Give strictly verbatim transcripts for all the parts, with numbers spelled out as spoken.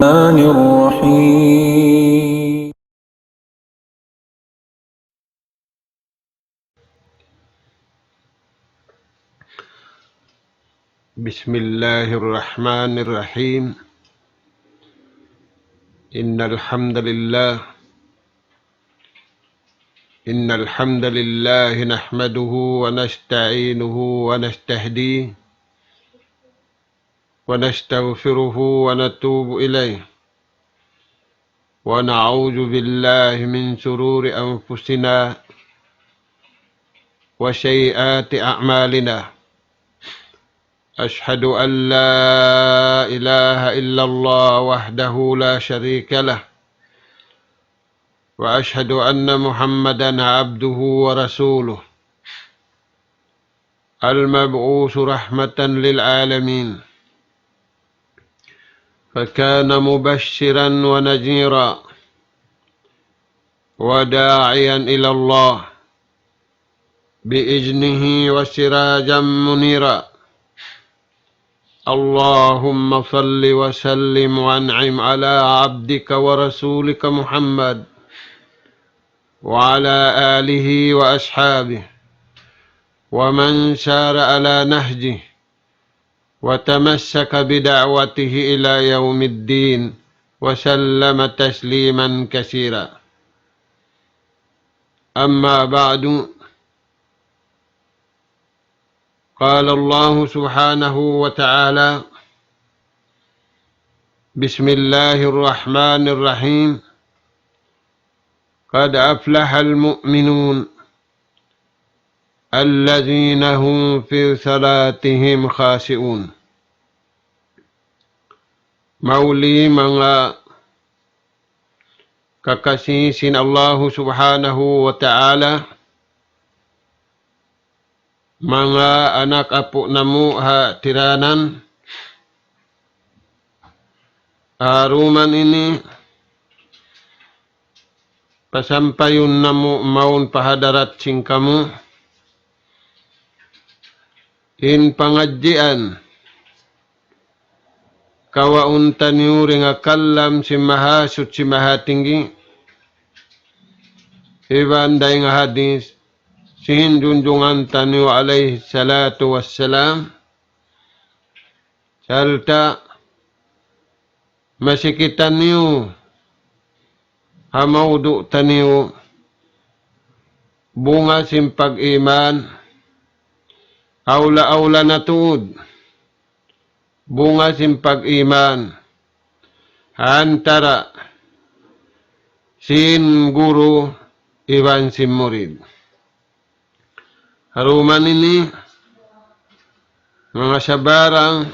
الرحمن الرحيم. بسم الله الرحمن الرحيم. إن الحمد لله، إن الحمد لله نحمده ونستعينه ونستهديه ونستغفره ونتوب إليه، ونعوذ بالله من شرور أنفسنا وسيئات أعمالنا. أشهد أن لا إله إلا الله وحده لا شريك له، وأشهد أن محمدا عبده ورسوله، المبعوث رحمة للعالمين، فكان مبشرا ونذيرا وداعيا إلى الله بإذنه وسراجا منيرا. اللهم صل وسلم وأنعم على عبدك ورسولك محمد وعلى آله وأصحابه ومن سار على نهجه وتمسك بدعوته إلى يوم الدين وسلم تسليما كثيرا. أما بعد، قال الله سبحانه وتعالى: بسم الله الرحمن الرحيم. قد أفلح المؤمنون الذين هم في صلاتهم خاشعون. Mauli manga kakasi sin Allahu Subhanahu wa Ta'ala, manga anak apu' namu' ha tiranan, ha duman ini pasampayun namu' mawn pa hadarat sin kamu in pangadjian kawaun taniyu dayn ha kalam sin Mahasuchi Mahatinggi, iban dayn ha hadis sin junjungan taniyu alayhi salatu wassalam, sarta' masi kitaniyu ha mawdu' taniyu, bunga sin pag-iman, awla-awla na tuud bunga sin pag-iman antara sin guru iban sin murid. Ha duman ini, manga sabarang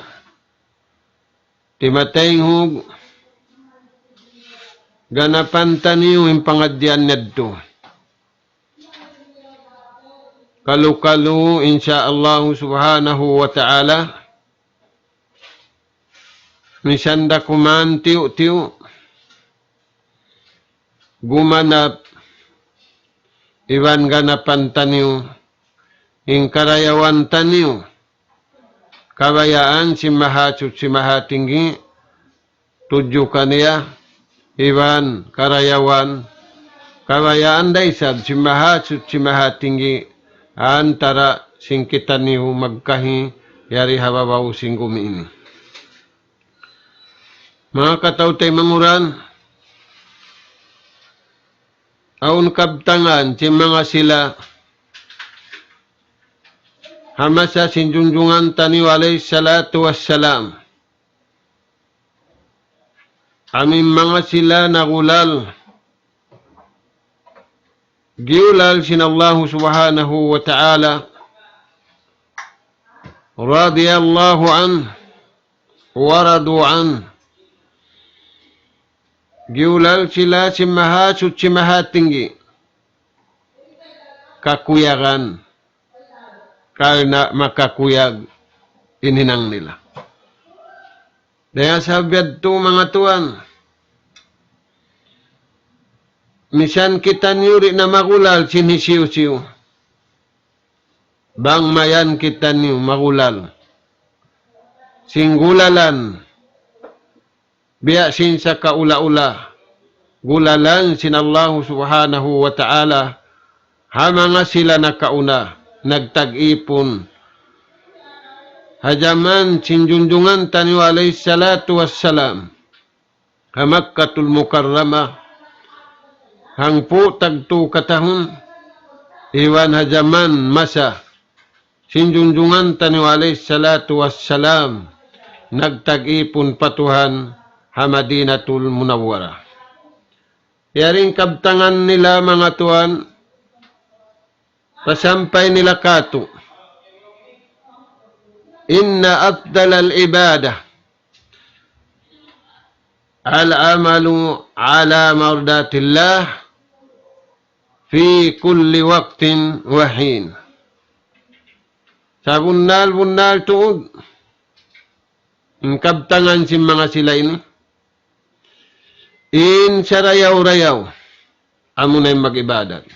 timataynghug, ganapan taniyu in pangadjian yadtu. Kalu-kalu, insya Allahu Subhanahu wa Ta'ala, misan da kuman tiyu'-tiyu', gumanap iban ganapan taniyu in karayawan taniyu, kabayaan sin Mahasuchi Mahatinggi tudju kaniya, iban karayawan, kabayaan da isab sin Mahasuchi Mahatinggi antara sin kitaniyu magkahi yari ha babaw sin gumi ini. Manga kataw-taymanghuran, awn kabtangan sin manga sila ha masa sin junjungan taniyu alayhi salatu wassalam. Amu in manga sila nagulal, giyulal sin Allahu Subhanahu wa Ta'ala, radiyallahu anhu wa radu anhu. Giyulal sila sin Mahasuchi Mahatinggi kakuyagan, karna' makakuyag in hinang nila. Dayn ha sabab yadtu, manga tuwan, misan kitaniyu di' na magulal sin hisiyu-siyu, bang mayan kitaniyu magulal sin gulalan biya' sin sakaula-ula gulalan sin Allahu Subhanahu wa Ta'ala, ha manga sila nakauna, nagtag-ipun. Ha jaman sin junjungan taniyu alayhi salatu wassalam, ha Makkatul Mukarramah, hangpu' tagtu katahun, iban ha jaman masa sin junjungan taniyu alayhi salatu wassalam, nagtag-ipun pa Tuhan ha Madinatul Munawwarah. Yari in kabtangan nila manga tuwan, pasampay nila katu'. إن أفضل العبادة العمل على مرضاة الله في كل وقت وحين. Sabunnal-bunnal tuud in kabtangan sin manga sila ini. In sarayaw-rayaw, amuna in mag-ibadat.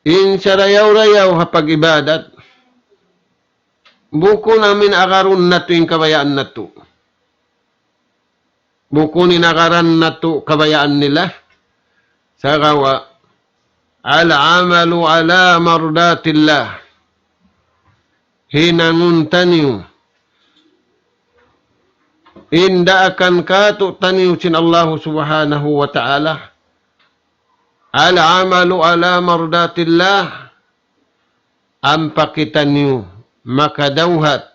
In sarayaw-rayaw ha pag-ibadat, bukun amu in agarun natu' in kabayaan natu'. Bukun in agaran natu' kabayaan nila. Sagawa', العمل على مرضاة الله. Hinangun taniyu in daakan katu' taniyu sin Allahu Subhanahu wa Ta'ala. العمل على مرضاة الله. Ampa kitaniyu makadawhat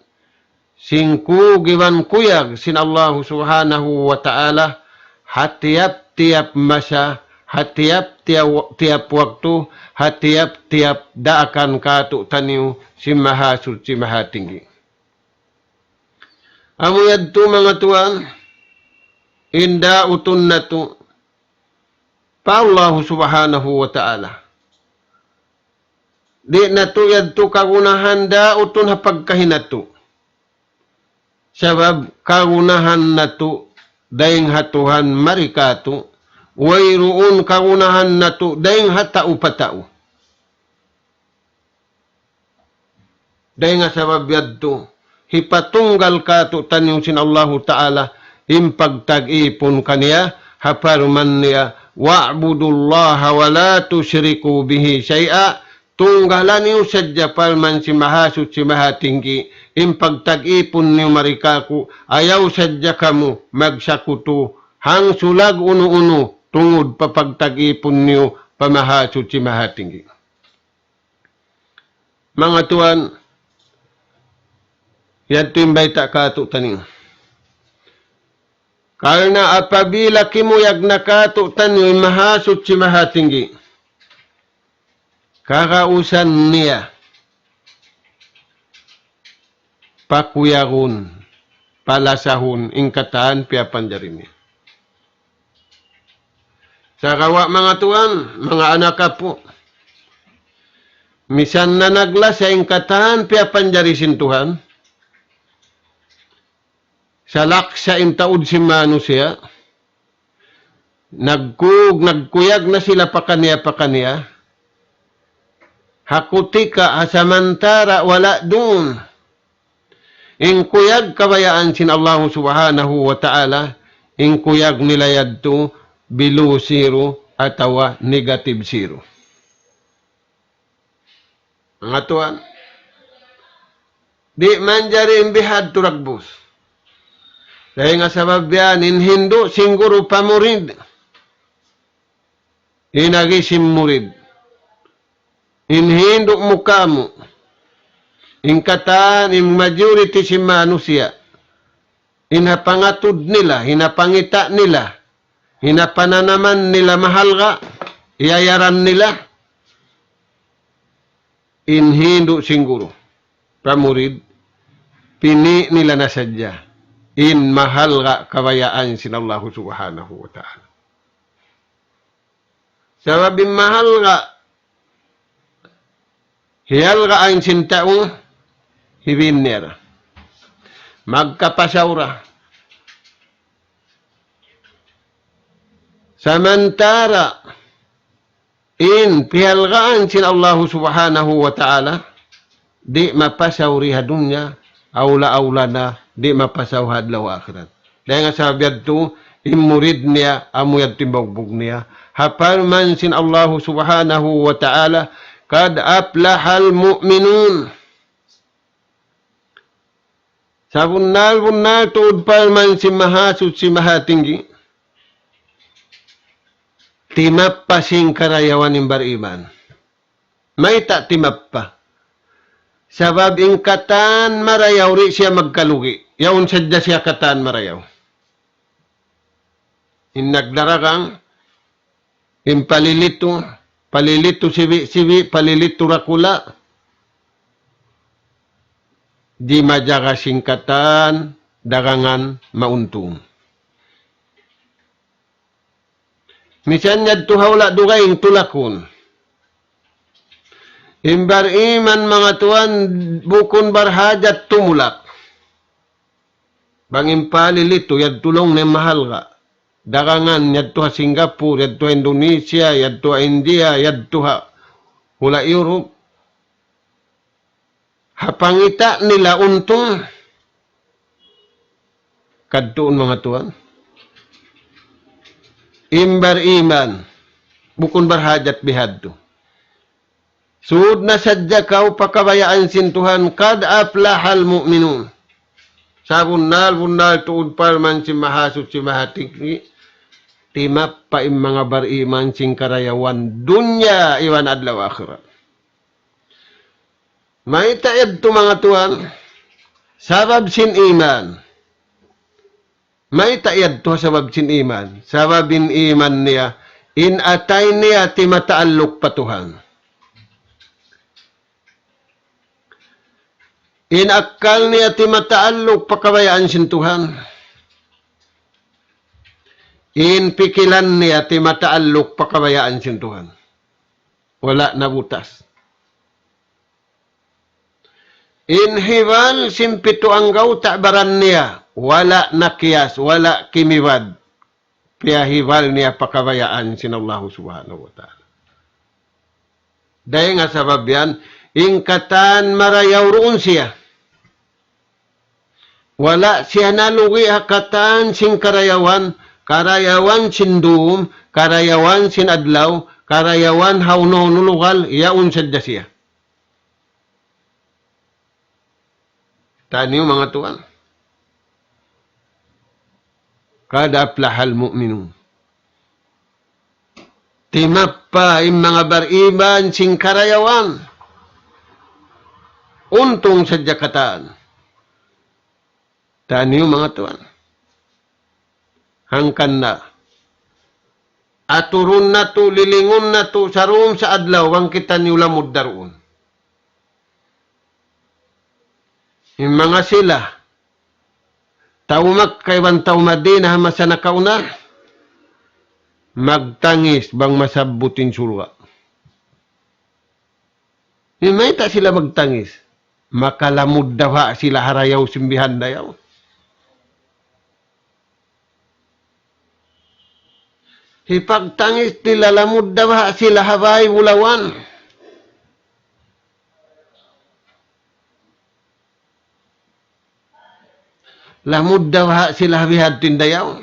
sin kug iban kuyag sin Allahu Subhanahu wa Ta'ala, ha tiyap-tiyap masa, ha tiyap-tiyap, tiyap waktu, ha tiyap-tiyap daakan katu' taniyu sin Mahasuchi Mahatinggi. Amu yadtu manga tuwan, in dautun natu' pa Allahu Subhanahu wa Ta'ala. Di' natu' yadtu kagunahan dautun ha pagkahi natu'. Sabab kagunahan natu' dayng ha Tuhan mari katu', wayruun kagunahan natu' dayng ha tau pa tau. Dayng ha sabab yadtu, hipatunggal kātu'niyu sin Allahu Ta'ala, in pagtag-ipun kaniya, ha parman niya, واعبدوا الله ولا تشركوا به شيئا, tunggalan niyu sadja parman sin Mahasuchi Mahatinggi, in pagtag-ipun niyu mari kāku', ayaw sadja kamu magsakutu, hangsulag unu-unu, tungud pa pagtag-ipun niyu pa Mahasuchi Mahatinggi. Manga tuwan, yadtu in bayta' kātu'niyu. Karna' apabila kimuyag na kātu'niyu in Mahasuchi Mahatinggi, kagausan niya, pakuyagun, palasahun, in katan piyapanjari niya. Sagawa' manga tuwan, manga anak apu'. Misan na naglasa in katan piyapanjari sin Tuhan, salaksa' in taud sin manusiya', nagkug-, nagkuyag na sila pakaniya-pakaniya. Ha kutika, ha samantara', wala' duun. In kuyag kabayaan sin Allahu Subhanahu wa Ta'ala, in kuyag nila yadtu below zero atawa negative zero. Manga tuwan, di' manjari in bihadtu dagbus. Dayng ha sabab yan, in hindu' sin guru pa murid. In agi sin murid. In hindu' mu kāmu'. In katan, in majority sin manusiya'. In ha pangatud nila, in ha pangita' nila, in ha pananaman nila mahalga', iyayaran nila. In hindu' sin guru pa murid, pini' nila na sadja in mahalga' kabayaan sin Allahu Subhanahu wa Ta'ala. Sabab in mahalga', hiyalgaan sin tau, hibin niya ra. Magkapasaw ra. Samantara', in pihalgaan sin Allahu Subhanahu wa Ta'ala, di' mapasaw di ha dunya, awla-awla na di' mapasaw ha adlaw akhirat. Dayn ha sabab yadtu, in murid niya, amu yadtu in baugbug niya. Ha parman sin Allahu Subhanahu wa Ta'ala, قد أفلح المؤمنون. Sabunnal-bunnal tuud parman sin Mahasuchi Mahatinggi. Timappa sin karayawan in bariman. Mayta' timappa? Sabab in katan marayaw di' siya magkalugi. Yaun sadja siya katan marayaw. In nagdaragang, in palilitu, palilitu sibi'-sibi', palilitu dakula', di' majaga sin katan dagangan mauntung. Misan yadtu ha hula' dugaing tulakun. In bariman manga tuwan bukun barhajat tumulak. Bang in palilitu, yadtu laung niya mahalga'. Dagangan, yadtu ha Singapore, yadtu ha Indonesia, yadtu ha India, yadtu ha hula' Europe. Ha pangita' nila untung, kadtuun manga tuwan. In bariman, bukun barhajat bihadtu. Sud na sadja kaw pa kabayaan sin Tuhan, قد أفلح المؤمنون. Sabunnal-bunnal tuud parman sin Mahasuchi Mahatinggi, timappa in manga bariman sin karayawan dunya iban adlaw akhirat. Mayta' yadtu manga tuwan? Sabab sin iman. Mayta' yadtu ha sabab sin iman? Sabab in iman niya, in atay niya timataalluk pa Tuhan. In akkal niya timataalluk pa kabayaan sin Tuhan. In pikilan niya timataalluk pa kabayaan sin Tuhan. Wala' nabutas. In hibal sin pitu anggawta' baran niya, wala' nakiyas, wala' kimibad. Piyahibal niya pa kabayaan sin Allahu Subhanahu wa Ta'ala. Dayn ha sabab yan, in katan marayaw duun siya. Wala' siya nalugi' ha katan sin karayawan, karayawan sin dum, karayawan sin adlaw, karayawan ha unu-unu lugal, yaun sadja siya. Taniyu manga tuwan. قد أفلح المؤمنون. Timappa in manga bariman sin karayawan. Untung sadja katan. Taniyu manga tuwan. Hangkan na. Aturun natu', lilingun natu', sa dum sa adlaw, bang kitaniyu lamud da duun. In manga sila, tau Makkah iban tau Madinah, masa nakauna, magtangis bang masabbut in surga'. Mayta' sila magtangis? Makalamud da baha' sila ha rayaw sin bihan dayaw. Hipagtangis nila lamud da baha' sila ha bay bulawan. Lamud da baha' sila ha bihadtu in dayaw.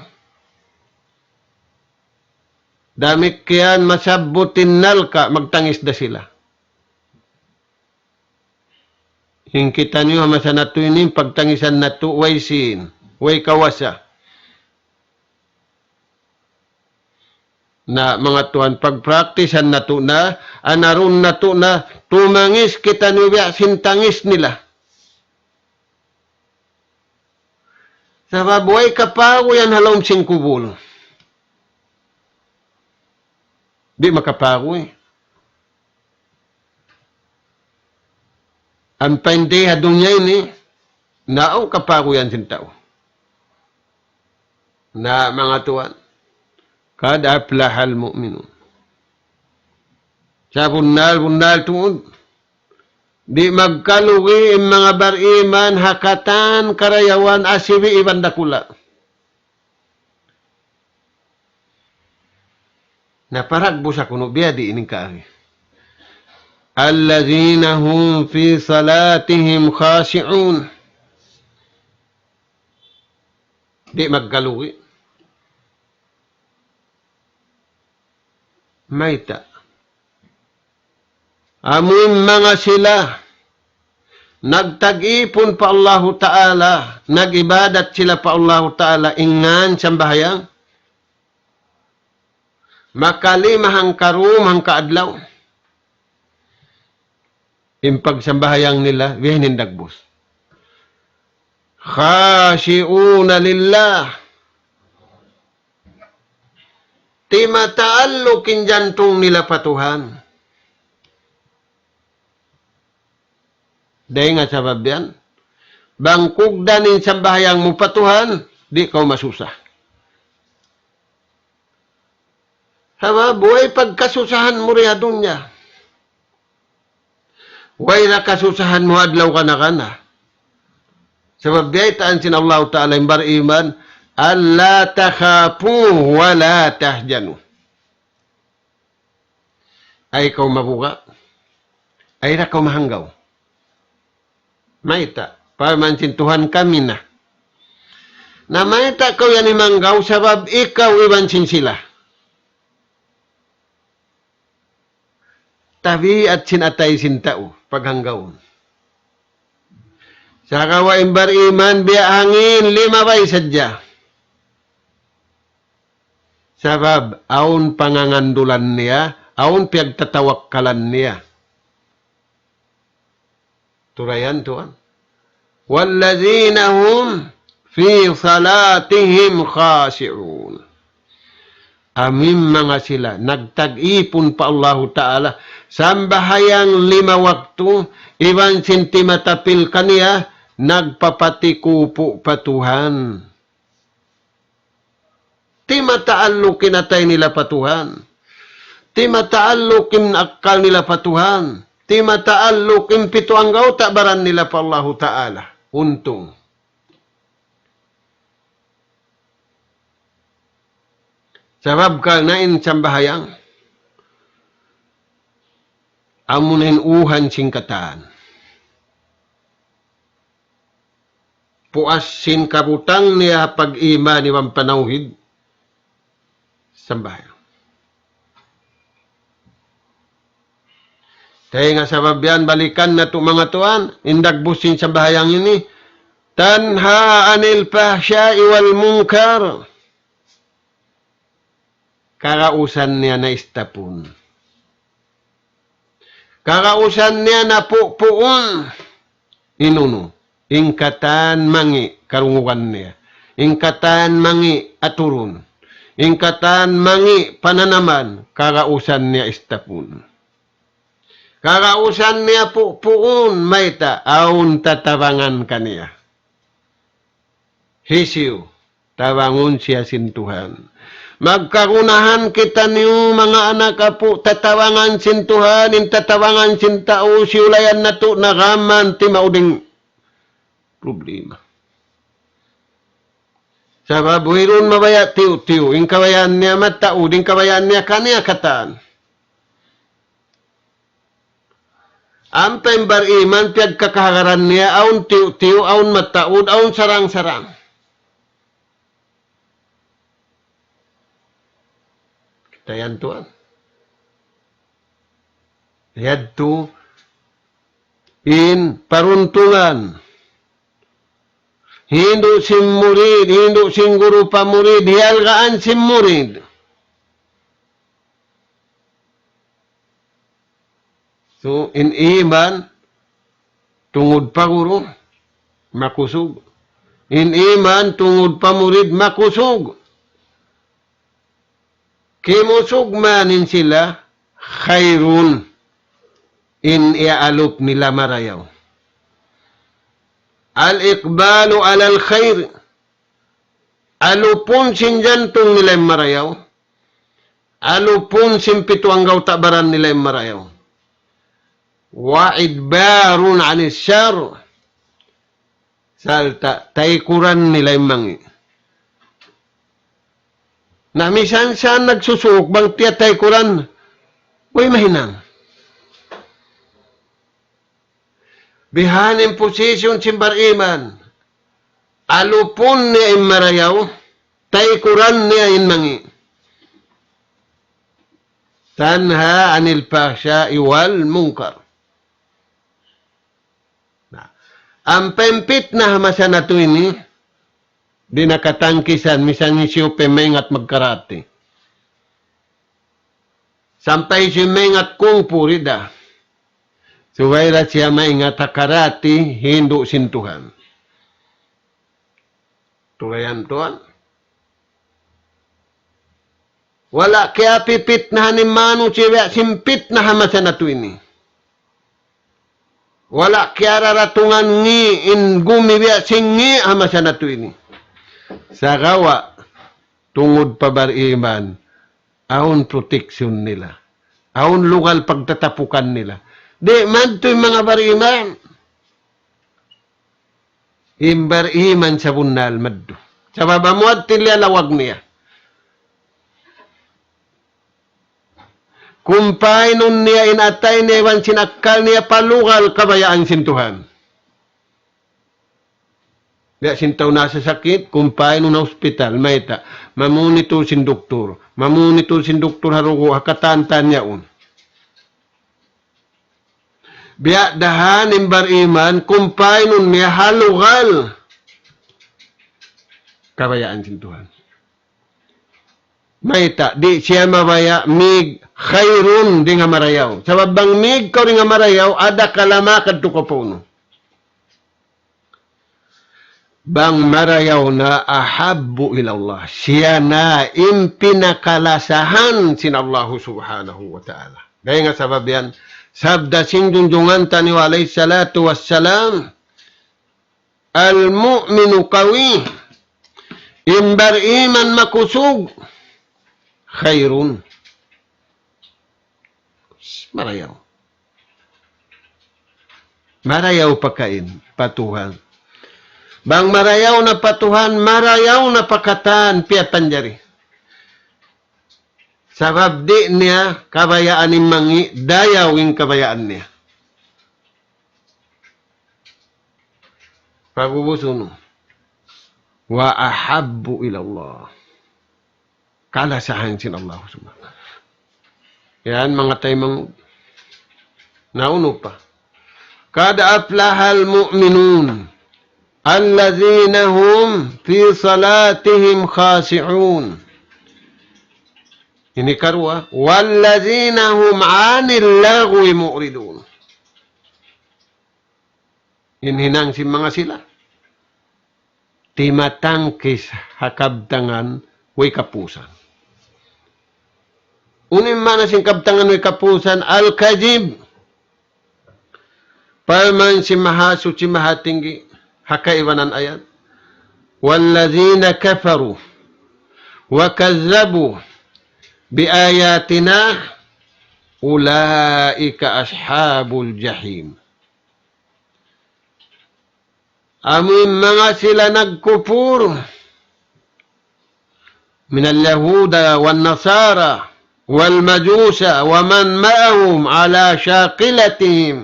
Damikkiyan masabbut in nalka', magtangis da sila. In kitaniyu ha masa natu' ini, pagtangisan natu', way sīn, way kawasa. Na, manga tuwan, pagpraktisan natu' na, anarun natu' na, tumangis kitaniyu biya' sin tangis nila. Sabab way kapaguyan ha lawm sin kubul. Di' makapaguy. Ampa in di ha dunya ini, na awn kapaguyan sin tau. Na, manga tuwan, قد أفلح المؤمنون. Sabunnal-bunnal tuud, di' magkalugi in manga bariman ha katan karayawan asibi' iban dakula'. Na paragbusa kunu' biya' diin in kaagi. الذين هم في صلاتهم خاشعون. Di' magkalugi. Mayta'? Amu in manga sila nagtag-ipun pa Allahu Ta'ala, nag-ibadat sila pa Allahu Ta'ala, in ngan sambahayang, makalima hangka dum hangka adlaw. In pagsambahayang nila, biya' ha yan in dagbus. خاشعون لله. Timataalluk in jantung nila pa Tuhan. Dayn ha sabab yan, bang kugdan in sambahayang mu pa Tuhan, di' kaw masusa. Sabab, way pagkasusahan mu di ha dunya. Way na kasusahan mu adlaw kana-kana. Sabab biyaytaan sin Allahu Ta'ala in bariman, ألا تخافوا ولا تحزنوا. Ayaw kaw mabuga'. Ayaw da kaw mahanggaw. Mayta'? Parman sin Tuhan kami na. Na mayta' kaw yan himanggaw sabab ikaw iban sin sila. Tabiat sin atay sin tau, paghanggawun. Sagawa' in bariman biya' hangin, limabay sadja. Sabab, awn pangangandulan niya, awn piyagtatawakkalan niya. Turayan tuwan. والذين هم في صلاتهم خاشعون. Amu in manga sila, nagtag-ipun pa Allahu Ta'ala, sambahayang lima waktu, iban sin timatapil kaniya, nagpapatikupu pa Tuhan. Timataalluk in atay nila pa Tuhan. Timataalluk in akkal nila pa Tuhan. Timataalluk in pitu anggawta' baran nila pa Allahu Ta'ala. Untung. Sabab karna' in sambahayang, amu na in uhan sin katan. Puas sin kabutang niya pag-iman iban panawhid, sambahayang. Dayn ha sabab yan, balikan natu' manga tuwan, in dagbus sin sambahayang ini, تنهى عن الفحشاء والمنكر. Kagausan niya na istapun. Kagausan niya na pupuun. In unu, in katan mangi' karungugan niya. In katan mangi' aturun. In katan mangi' pananaman, kagausan niya istapun. Kagausan niya pupuun, mayta', awn tatabangan kaniya. Hisiyu, tabangun siya sin Tuhan. Magkagunahan kitaniyu, manga anak apu', tatabangan sin Tuhan, in tatabangan sin tau, siyulayan natu' na gaman timauding problema. Sabab wayruun mabaya' tiyu'-tiyu', in kabayaan niya mataud, in kabayaan niya kaniya katan. Ampa in bariman, piyagkakahagaran niya, awn tiyu'-tiyu', awn mataud, awn sarang-sarang. Kita' yan tuwan. Yadtu in paruntungan. Hindu' sin murid, hindu' sin guru pa murid, hiyalgaan sin murid. So, in iman, tungud pa guru, makusug. In iman, tungud pa murid, makusug. Kimusug man in sila, khairun, in iyaalup nila marayaw. الإقبال على الخير. Alupun sin jantung nila in marayaw. Alupun sin pitu anggawta' baran nila in marayaw. وإدبار عن الشر. Sarta' taykuran nila in mangi'. Na misan siya nagsusuuk bang tiyataykuran, way mahinang. Bihan in position sin bariman. Alupun niya in marayaw, taykuran niya in mangi'. تنهى عن الفحشاء والمنكر. Na, ampa in pitna ha masa natu' ini, di' na katangkisan, misan hisiyu pa in maingat magkarate. Sampay hisiyu maingat kung fu, di' da. Subay da siya maingat ha karate, hindu' sin Tuhan. Tulayan tuwan. Wala' kiyapipitnahan in manusiya' biya' sin pitna ha masa natu' ini. Wala' kiyararatungan ngi' in gumi biya' sin ngi' ha masa natu' ini. Sagawa' tungud pa bariman, awn protection nila. Awn lugal pagtatapukan nila. Di' madtu in manga bariman. In bariman sabunnal madtu. Sabab amu yadtu in liyalawag niya. Kumpaynun niya in atay niya iban sin akkal niya pa lugal kabayaan sin Tuhan. Biya' sin tau nasasakit, kumpaynun ha hospital, mayta', mamonitor sin doktor, mamonitor sin doktor ha dugu', ha katan-katan yaun. Biya' da ha yan in bariman, kumpaynun niya ha lugal kabayaan sin Tuhan. Mayta', di' siya mabaya' mig khairun dayn ha marayaw. Sabab bang mig kaw dayn ha marayaw, ada kalama kadtu kaw pa unu. Bang marayaw na, أحب إلى الله. Siya na in pinakalasahan sin Allahu Subhanahu wa Ta'ala. Dayn ha sabab yan, sabda sin junjungan taniyu alayhi salatu wassalam, المؤمن القوي, in bariman makusug, خير, marayaw. Marayaw pa kain, pa Tuhan. Bang marayaw na pa Tuhan, marayaw na pa katan, piyapanjari. Sabab di' niya kabayaan in mangi', dayaw in kabayaan niya. Pag'ubus unu. وأحب إلى الله. Kalasahan sin Allah Subhanahu. Yan, manga taymanghud. Na unu pa. قد أفلح المؤمنون الذين هم في صلاتهم خاشعون. Ini karuwa, والذين هم عن اللغو معرضون. In hinang sin manga sila. Timatangkis ha kabtangan way kapusan. Unu in maana sin kabtangan way kapusan? الكذب. Parman sin Mahasuchi Mahatinggi, ha kaibanan ayat, والذين كفروا وكذبوا بآياتنا أولئك أصحاب الجحيم. Amu in manga sila nagkupur, من اليهود والنصارى والمجوس ومن معهم على شاكلتهم.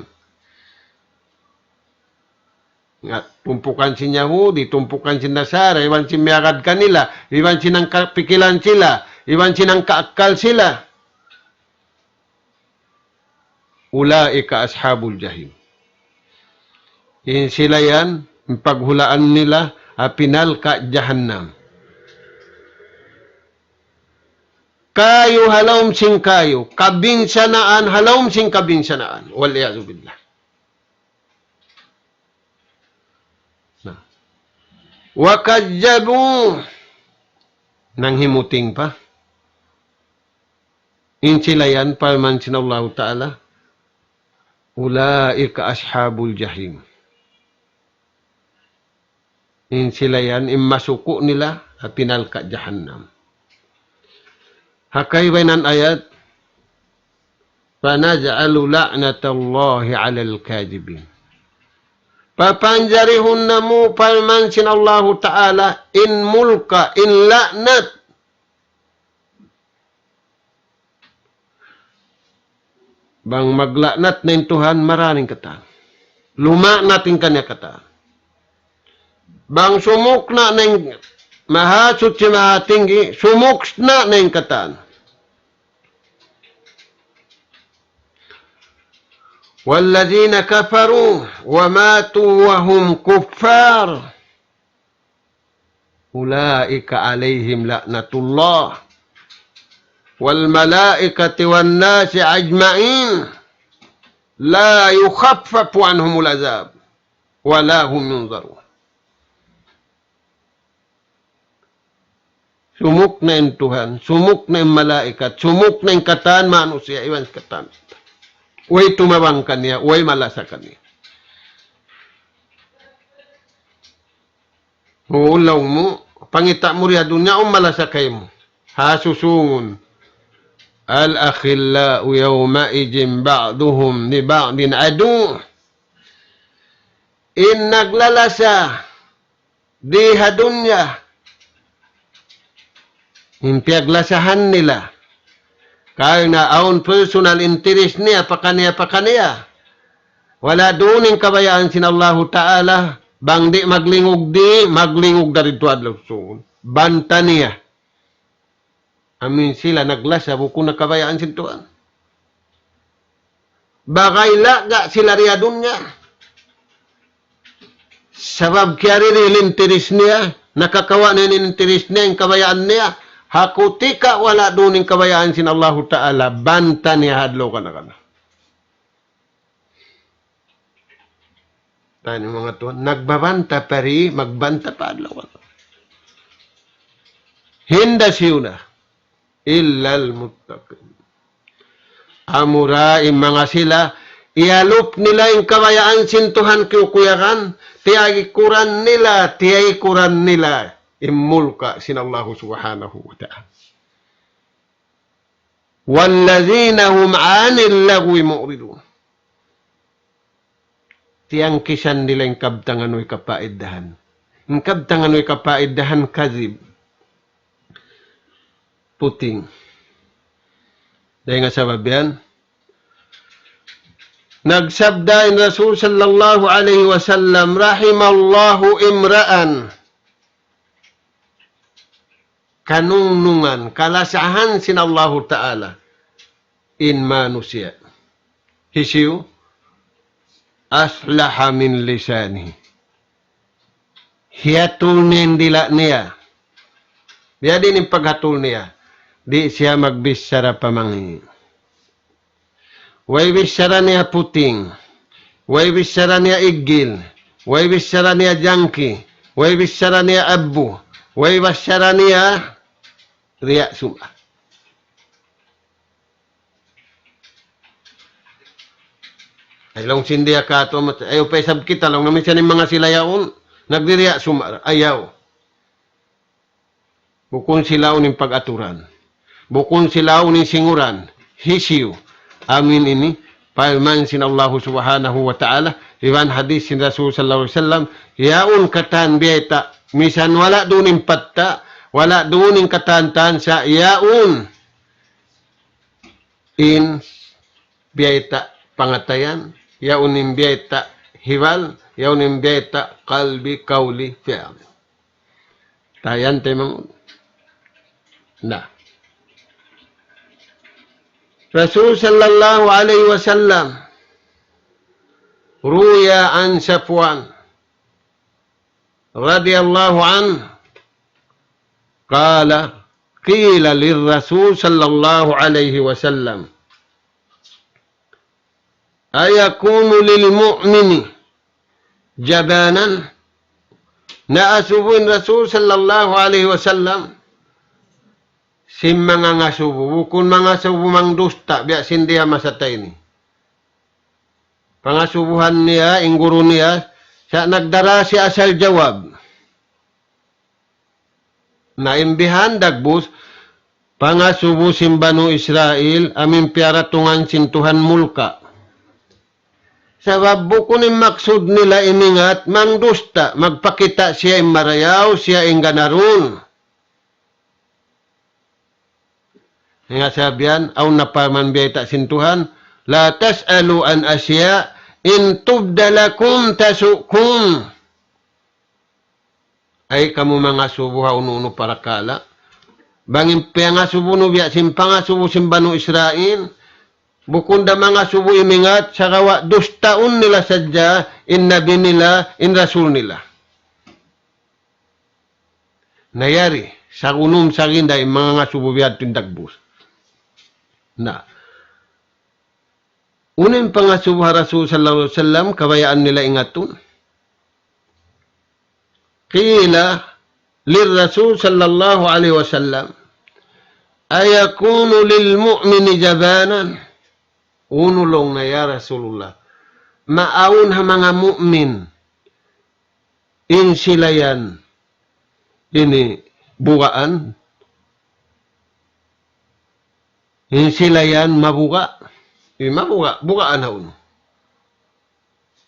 Nga, tumpukan sin Yahudi, tumpukan sin Nasara, iban sin miyagad kanila, iban sin nagkapikilan sila, iban sin nagkaakkal sila. أولئك أصحاب الجحيم. In sila yan, in paghulaan nila, api narka' jahannam. Kayu ha lawm sin kayu, kabinsanaan ha lawm sin kabinsanaan. والعياذ بالله. Na. وكذبوا. Nanghimuting pa. In sila yan, parman sin Allahu Ta'ala, أولئك أصحاب الجحيم. In sila yan, in masuku' nila, api narka' jahannam. Ha kaibanan ayat, فنجعل لعنة الله على الكاذبين. Papanjarihun namu', parman sin Allahu Ta'ala, in mulka, in la'nat. Bang magla'nat na in Tuhan, maraning katan. Luma'nat in kaniya katan. Bang sumukna' na in Mahasuchi Mahatinggi, sumukna' na in katan. والذين كفروا وماتوا وهم كفار أولئك عليهم لعنة الله والملائكة والناس أجمعين لا يخفف عنهم العذاب ولا هم ينظرون. Sumukna' in Tuhan, sumukna' in malaikat, sumukna' in katan manusiya', iban katan. Way tumabang kaniya, way malasa kaniya. Uu, laung mu, pangita' mu di ha dunya, awn malasa kaymu. Ha susungun. الأخلاء يومئذ بعضهم لبعض عدو. In naglalasa di ha dunya, in piyaglasahan nila. Karna' awn personal interest niya, pakaniya-pakaniya. Wala' duun in kabayaan sin Allahu Ta'ala, bang di' maglingug di', maglingug da didtu adlaw susungun. Banta niya. Amin sila naglasa bukun na kabayaan sin Tuhan. Bagay laga sila di ha dunya. Sabab kiyari di in interes niya, nakakawa' niya in interes niya, in kabayaan niya, ha kutika wala' duun in kabayaan sin Allahu Ta'ala, banta niya ha adlaw kana-kana. Tani manga tuwan, nagbabanta pa di, magbanta pa adlaw. Hinda siyu na, إلا المتقين. Amura in manga sila, iyalup nila in kabayaan sin Tuhan kiyukuyagan, tiyaykuran nila, tiyaykuran nila, in mulka' sin Allahu Subhanahu wa Ta'ala. والذين هم عن اللغو معرضون. Tiyangkisan nila in kabtangan way kapaidahan. In kabtangan way kapaidahan, kadhib. Puting. Dayn ha sabab yan, nagsabda in Rasul sallallahu alayhi wasallam, رحم الله امرأ Kanungnungan, kalasahan sin Allahu Ta'ala in manusiya'. Hisiyu? أصلح من لسانه. Hiyatul niya in dila' niya. Biya' diin in paghatul niya? Di' siya magbichara pa mangī'. Way bichara niya puting, way bichara niya iggil, way bichara niya jangki, way bichara niya abbu, way bichara niya riya' sumba. Ay, laung sin diya katu', amat, ayaw pa isab kita, laung namin siya in manga sila yaun, nagdiriya' sumba, ayaw. Bukun sila yaun in pag-aturan. Bukun sila yaun in singuran. Hisiyu? Amin ini, parman sin Allahu Subhanahu wa Ta'ala, iban hadith sin Rasul sallallahu alayhi wasallam, yaun katan biyayta', misan wala' duun in patta', wala' duun in katan-katan sa' yaun in biyayta' pangatayan, yaun in biyayta' hibal, yaun in biyayta' kalbi, kawli, fi'al. Tayan te mangun. Na. Rasul sallallahu alayhi wasallam, روي عن صفوان رضي الله عنه قال قيل للرسول صلى الله عليه وسلم أيكون للمؤمن جبانا. Naasubu in Rasul sallallahu alayhi wasallam sin manga ngasubu, bukun manga ngasubu mangdusta, biya' sin di ha masa ta ini. Pangasubuhan niya, in guru niya, sa' nagdara siya asal jawab. Na in bihan dagbus, pangasubu sin Banu Israil, amu in piyaratungan sin Tuhan mulka'. Sabab bukun in maksud nila in ingat, mangdusta, magpakita' siya in marayaw, siya in ganarun. Hangkan sabab yan, awn na parman biyayta' sin Tuhan, لا تسألوا عن أشياء إن تبد لكم تسؤكم. Ay kamu mangasubu ha unu-unu parakala'. Bang in piyangasubu niyu biya' sin pangasubu sin Banu Israil, bukun da mangasubu imingat, sagawa' dustaun nila sadja in nabi nila, in rasul nila. Na yari, sagunum saginda in manga ngasubu biya' ha yan dagbus. Na, unu in pangasubu ha Rasul sallallahu alayhi wasallam, kabayaan nila ingatun. قيل للرسول صلى الله عليه وسلم: أيكون للمؤمن جبانا؟ Unu laung niya, ya Rasulullah, maawn ha manga mu'min in sila yan ini bugaan, in sila yan mabuga', in mabuga', bugaan ha unu?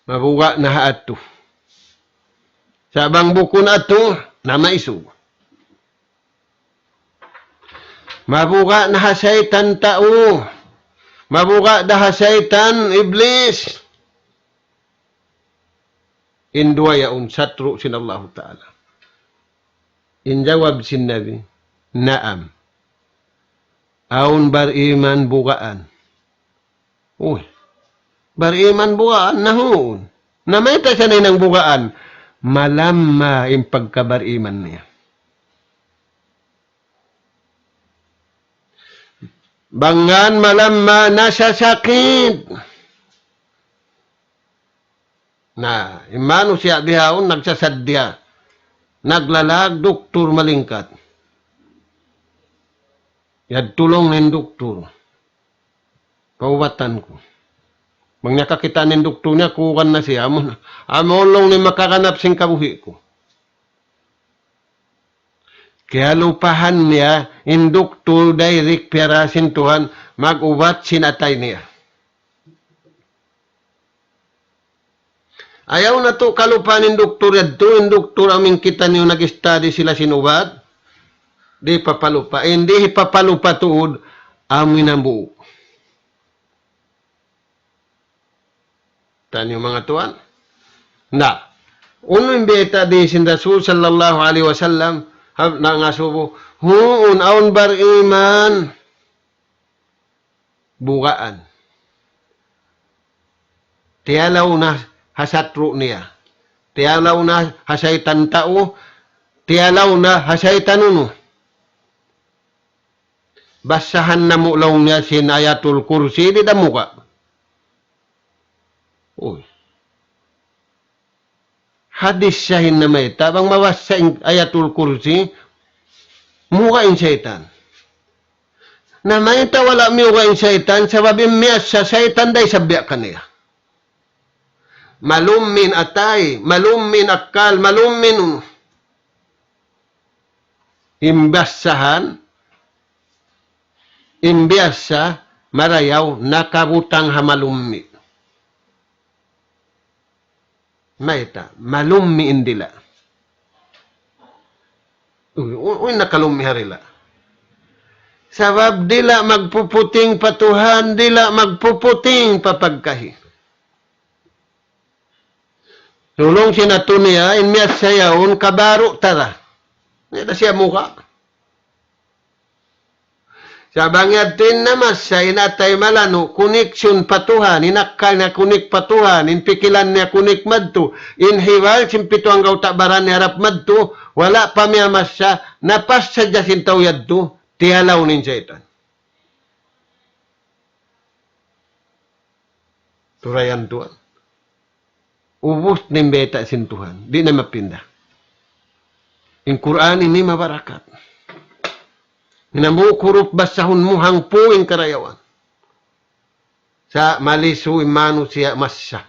Mabuga' na ha atu. Sa' bang bukun atu, na maisug. Mabuga' na ha saytan tau. Mabuga' da ha saytan, Iblis. In duwa yaun satru' sin Allahu Ta'ala. In jawab sin Nabi, naam. Awn bariman bugaan. Uy, bariman bugaan, na huun. Na mayta' siya nahinang bugaan? Malamma in pagkabariman niya. Bang ngan malamma nasasakit. Na, in manusiya' bihaun nagsasaddiya. Naglalag, duktur malingkat. Yadtu laung niya in duktur. Paubatan ku. Bang niya kakitaan in duktur niya, kuugan na siya. Amu, amu laung niya makaganap sin kabuhi' ku. Kiyalupahan niya, in duktur direct piyara sin Tuhan, mag-ubat sin atay niya. Ayaw natu' kalupahan in duktur yadtu, in duktur amu in kitaniyu nag-study sila sin ubat, di' papalupa. In di' hipapalupa tuud, amu in hambuuk. Taniyu manga tuwan. Na, unu in bayta' di sin Rasul sallallahu alayhi wasallam, ha, nangasubu, huun, awn bariman bugaan. Tiyalaw na ha satru' niya. Tiyalaw na ha saytan tau. Tiyalaw na ha saytan unu. Basahan namu' laung niya sin Ayatul Kursi, di' da muga'. Uy. Hadis siya in namayta', bang mabassa in Ayatul Kursi, muga' in saytan. Na mayta' wala' miyuga' in saytan, sabab in miyassa saytan da isab biya' kaniya. Malummi' in atay, malummi' in akkal, malummi' in unu. In bassahan, in biyassa, marayaw, nakabutang ha malummi'. Mayta', malummi' in dila'. Uy, u-, uy, nakalummi' ha dila'. Sabab dila' magpuputing pa Tuhan, dila' magpuputing pa pagkahi. Laung sin atu niya, in miyassa yaun kabaru' tara. Di' da siya muga'. Sa' bang yadtu in namassa, in atay malanu', connection pa Tuhan, in akkal niya connect pa Tuhan, in pikilan niya connect madtu, in hiwal sin pitu anggawta' baran niya harap madtu, wala' pa miyamassa, napas sadja sin tau yadtu, tiyalaw in saytan. Turayan tuwan. Ubus na in bayta' sin Tuhan. Di' na mapinda. In Qur'an ini mabarakat. In hambuuk hurup basahun mu hangpu' in karayawan. Sa' malisu in manusiya' massa.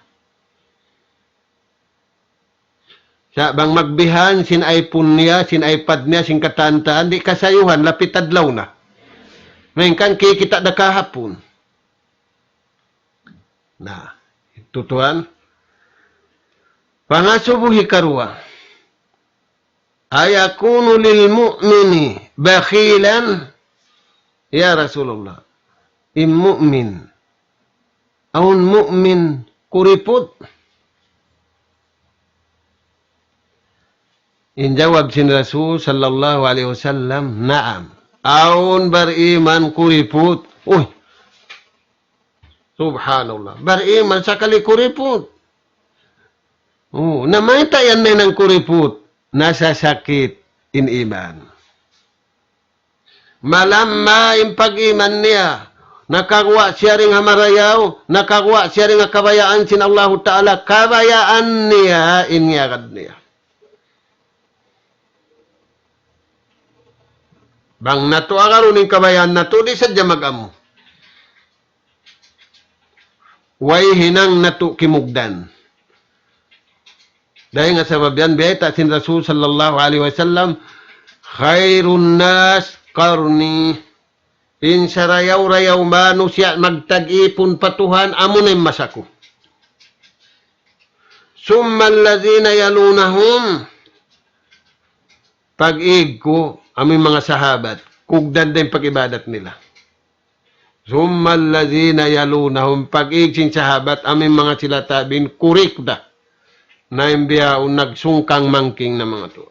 Sa' bang magbihan sin iPhone niya, sin iPad niya, sin katantan, di' kasayuhan, lapit adlaw na. Malayngkan kikita' da kahapun. Na, itu tuwan. Pangasubu hikaruwa. أيكون للمؤمن بخيلا؟ Ya Rasulullah, in mu'min, awn mu'min kuriput? In jawab sin Rasul sallallahu alayhi wasallam, naam. Awn bariman kuriput. Uy, subhanallah. Bariman sakali kuriput. Oh, na mayta' yan na in kuriput? Nasasakit in iman. Malamma in pag-iman niya, nakaguwa' siya dayn ha marayaw, nakaguwa' siya dayn ha kabayaan sin Allahu Ta'ala, kabayaan niya in ngiyagad niya. Bang natu' agarun in kabayaan natu', di' sadja mag-amu. Way hinang natu' kimugdan. Dayn ha sabab yan, biyayta' sin Rasul sallallahu alayhi wasallam, "خير الناس قرني." In sarayaw-rayaw manusiya' magtag-ipun pa Tuhan, amuna in masa ku. "ثم الذين يلونهم." Pag-ig ku, amu in manga sahabat, kugdan da in pag-ibadat nila. "ثم الذين يلونهم." Pag-ig sin sahabat, amu in manga sila tabi'in, kurik da. Na in bihaun nagsungkang mangking na manga tu.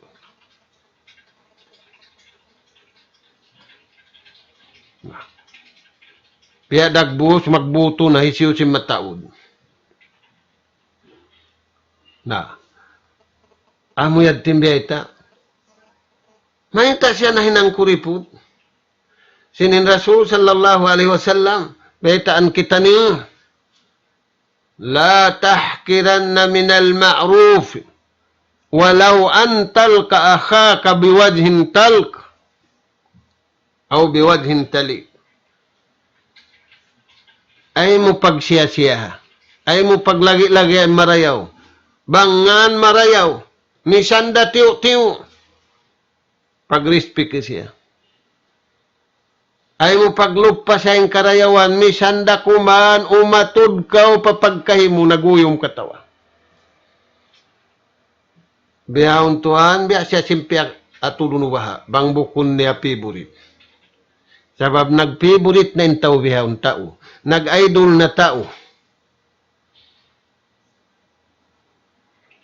Na. Piyagdagbus, magbutu na hisiyu sin mataud. Na. Amu yadtu in biyayta'. Mayta' siya nahinang kuriput? Sin in Rasul sallallahu alayhi wasallam, baytaan kitaniyu, "لا تحقرن من المعروف ولو أن تلقى أخاك بوجه طلق أو بوجه طليق." Ayaw mu pagsiya-siyaha. Ayaw mu paglagi-lagi in marayaw. Bang ngan marayaw, misan da tiyu'-tiyu', pag-respect siya. Ayaw mu pagluppa sa in karayawan, misan da kuman umatud kaw pa pagkahi mu, naguyum katawa. Bihaun tuwan, biya' siya sin piyag-atudun baha', bang bukun niya favorite. Sabab nag-favorite na in tau bihaun tau. Nag-idol na tau.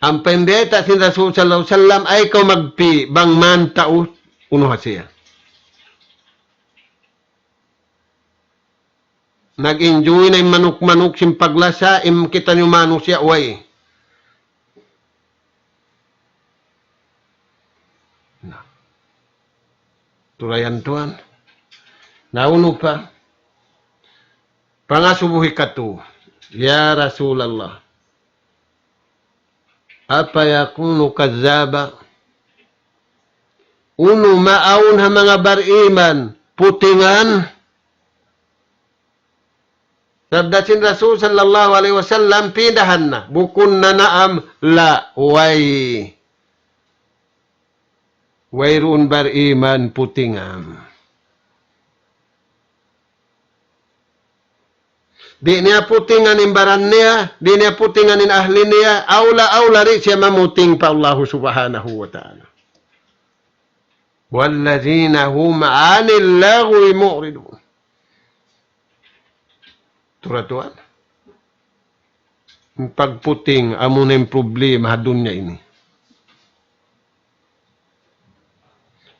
Ampa in biyayta' sin Rasul sallallahu alayhi wasallam, ayaw kaw magpi' bang man tau unu ha siya. Nag-enjoy na in manuk-manuk sin paglasa, in kitaniyu manusiya', way. Na. Turayan tuwan. Na unu pa? Pangasubu hikatu. Ya Rasulallah. أفيكون كذابا. Unu maawn ha manga bariman putingan? Sabda sin Rasul sallallahu alayhi wasallam, pindahan na. Bukun na naam, la, way. Wayruun bariman putingan. Di' niya putingan in baran niya, di' niya putingan in ahli niya, awla-awla di' siya mamuting pa Allahu Subhanahu wa Ta'ala. والذين هم عن اللغو معرضون. Tura tuwan. In pagputing, amuna in problema ha dunya ini.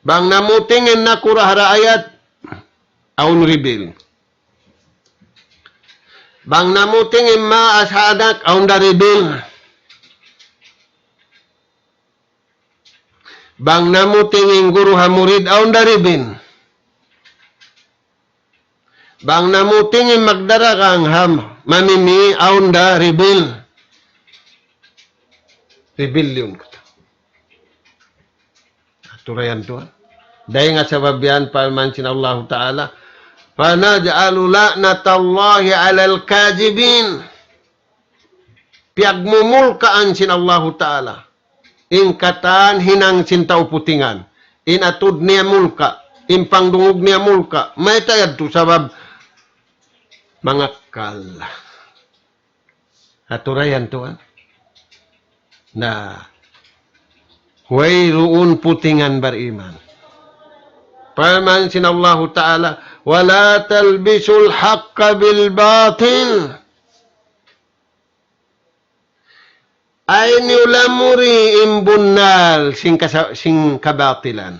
Bang namuting in nakura' ha raayat, awn reveal. Bang namuting in maas ha anak, awn da reveal. Bang namuting in guru ha murid, awn da reveal. Bang namuting in magdaragang ha mamimi, awn da reveal. Rebellion. Turayan tuwan. Dayn ha sabab yan, parman sin Allahu Ta'ala, فنجعل لعنة الله على الكاذبين. Piyagmumulkaan sin Allahu Ta'ala in katan hinang sin tau putingan. In atud niya mulka', in pangdungug niya mulka'. Mayta' yadtu? Sabab mangakkal. Aturayan tuwan. Na, wayruun putingan bariman. Parman sin Allahu Ta'ala, ولا تلبسوا الحق بالباطل. Ay niyu lamuri in bunnal sin kasa-, sin kabatilan.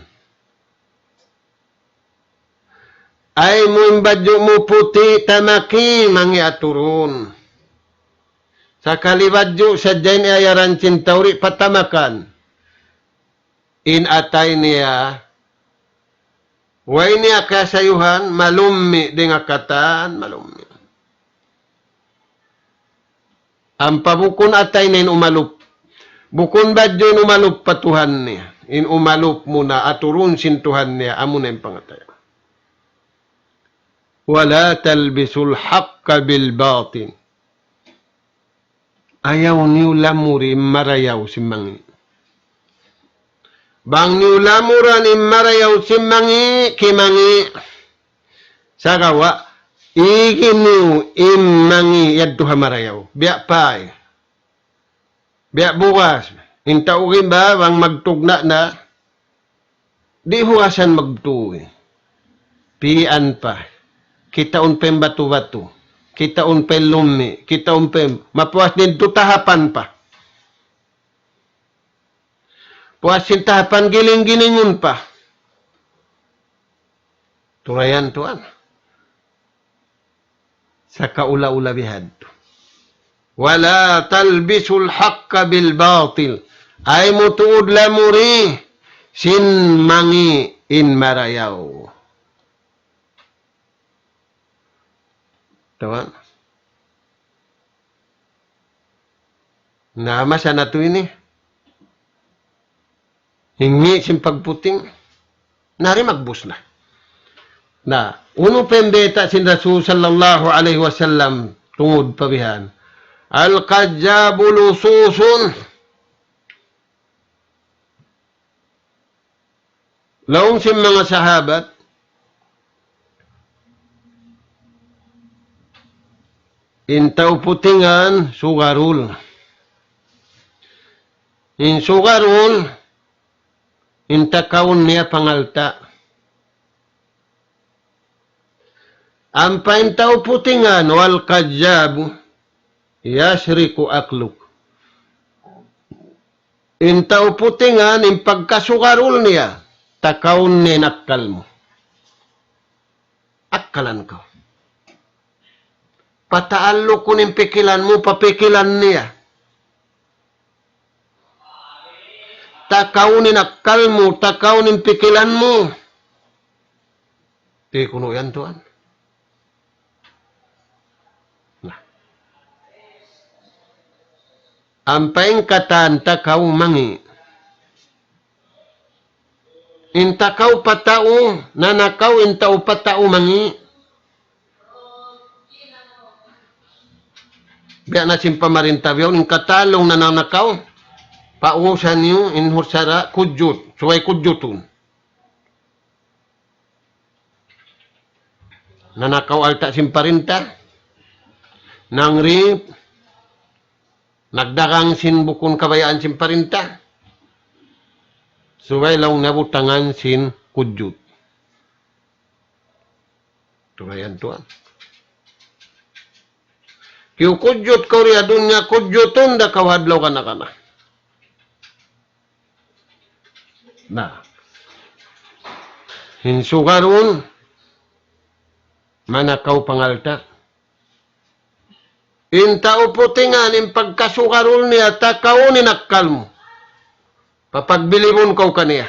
Ay mu in badju' mu puti' tamaki mangi' aturun. Sakali badju' sadja in iyayaran sin tau di' patamakan. In atay niya, way niya kasayuhan, malummi' dayn ha katan, malummi'. Ampa bukun atay niya in umalup. Bukun badju' in umalup pa Tuhan niya. In umalup muna aturun sin Tuhan niya, amuna in pangatay. ولا تلبسوا الحق بالباطل. Ayaw niyu lamuri in marayaw sin mangi'. Bang niyu lamuran in marayaw sin mangi', kimangi'. Sagawa', igi niyu in mangi' yadtu ha marayaw. Biya' pay. Biya' bugas. In tau gimba, bang magtugna' na, di' hugasan magtuy. Pian pa. Kitaun pa in batu-batu. Kitaun pa in lummi'. Kitaun pa in, mapuas didtu tahapan pa. Puas sin tahapan giling-gilingun pa. Turayan tuwan. Sakaula-ula bihadtu. ولا تلبسوا الحق بالباطل. Ay mu tuud lamuri sin mangi' in marayaw. Tuwan. Na, masa na tuud ini. Hingi' sin pagputing. Na, di' magbus na. Na, unu pa in bayta' sin Rasul sallallahu alayhi wasallam tungud pa bihan. الكذاب لصوص. Laung sin manga sahabat, in tau putingan sugarul. In sugarul, in takawun niya pangalta'. Ampa in tau putingan, والكذاب يسرق عقلك. In tau putingan, in pagkasugarul niya, takawun niya in akkal mu. Akkalan kaw. Pataallukun in pikilan mu pa pikilan niya. Takawun in akkal mu, takawun in pikilan mu. Di' kunu' yan tuwan. Na. Ampa in katan takaw mangi'. In takaw pa tau, nanakaw in tau pa tau mangi'. Biya' na sin pamarinta bihaun, in katan laung nanakaw, pausan niyu in hursara kujut, subay kujutun. Nanakaw alta' sin parinta, nangrip, nagdagang sin bukun kabayaan sin parinta, subay laung nabutangan sin kujut. Turayan tuwan. Kiyukujut kaw di ha dunya, kujutun da kaw ha adlaw kana-kana. Na. In sugarun, manakaw pangalta'. In tau putingan, in pagkasugarul niya, takawun in akkal mu. Papagbilibun kaw kaniya.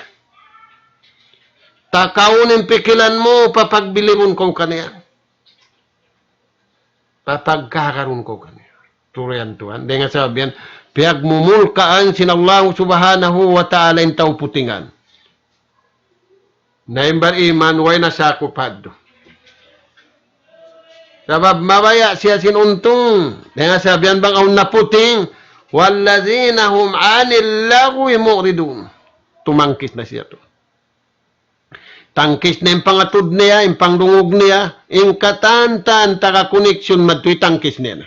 Takawun in pikilan mu, papagbilibun kaw kaniya. Papagkakarun kaw kaniya. Turayan tuwan. Dayn ha sabab yan, piyagmumulkaan sin Allah subhanahu wa ta'ala in tau putingan. Na in bariman, way na sakup hadtu. Sabab mabaya' siya sin untung. Dayn ha sabab yan bang awn naputing, والذين هم عن اللغو معرضون. Tumangkis na siya tu. Tangkis na in pangatud niya, in pangdungug niya, in katan-katan taga connection madtu tangkis niya na.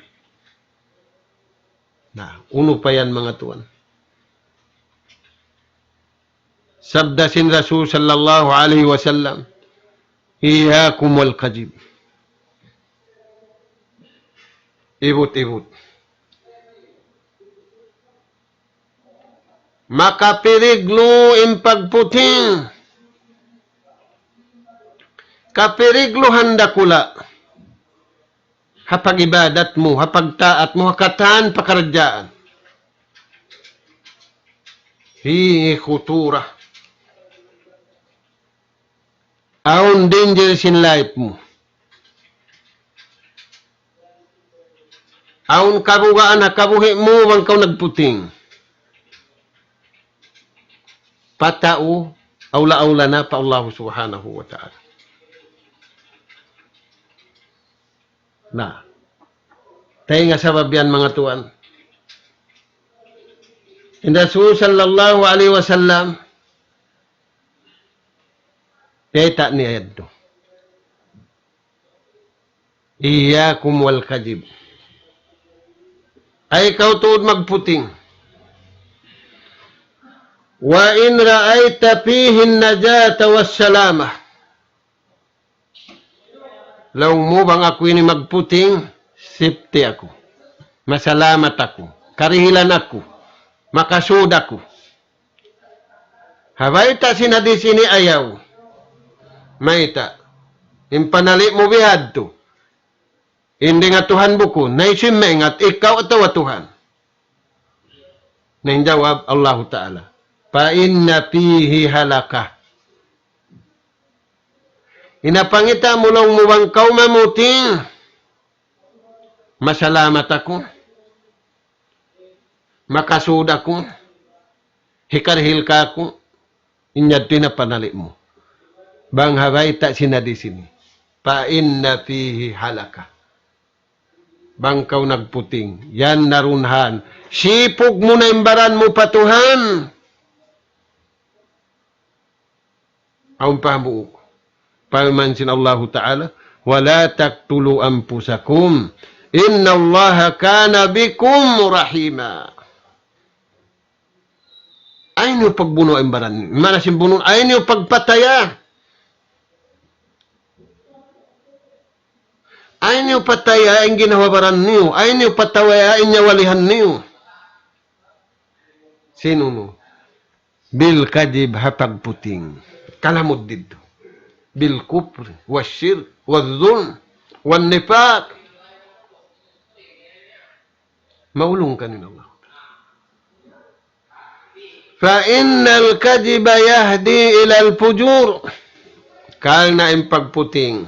Na, unu pa yan manga tuwan? Sabda sin Rasul sallallahu alayhi wasallam, إياكم والكذب. Ibut-ibut. Makapiriglu in pagputing. Kapirigluhan dakula'. Ha pag-ibadat mu, ha pagtaat mu, ha katan pakaradjaan. Fihi khutura. Awn danger sin life mu. Awn kabugaan ha kabuhi' mu bang kaw nagputing. Pa tau, awla-awla na pa Allah Subhanahu wa Ta'ala. Na. Taynga sabab yan, manga tuwan. In Rasul sallallahu alayhi wasallam, bayta' niya yadtu. إياكم والكذب. Ayaw kaw tuud magputing. وإن رأيت فيه النجاة والسلامة. Laung mu bang aku ini magputing, safety aku. Masalamat aku. Karihilan aku. Makasud aku. Ha bayta' sin hadis ini ayaw. Mayta'. In panali' mu bihadtu. Hindi nga Tuhan bukun. Na hisiyu in maingat, ikaw atawa Tuhan? Na in jawab, Allahu Ta'ala. فإن فيه هلكة. In pangita' mu laung mu bang kaw mamuting, masalamat aku, makasud aku, hikarihil kāku', in yadtu in panali' mu. Bang ha bayta' sin hadis ini. فإن فيه هلكة. Bang kaw nagputing, yan na duun han. Sipug mu na in baran mu pa Tuhan. Awn pa hambuuk. Parman sin Allahu Ta'ala, ولا تقتلوا أنفسكم إن الله كان بكم رحيما. Ayaw niyu pagbunu' in baran niyu. Maana sin bunu', ayaw niyu pagpataya. Ayaw niyu pataya in ginhawa-baran niyu. Ayaw niyu pataya in nyawalihan niyu. Sin unu? بالكذب, ha pagputing. Kalamud didtu. بالكفر والشرك والظلم والنفاق. Maulung kaniyu in Allah. فإن الكذب يهدي إلى الفجور. Karna' in pagputing,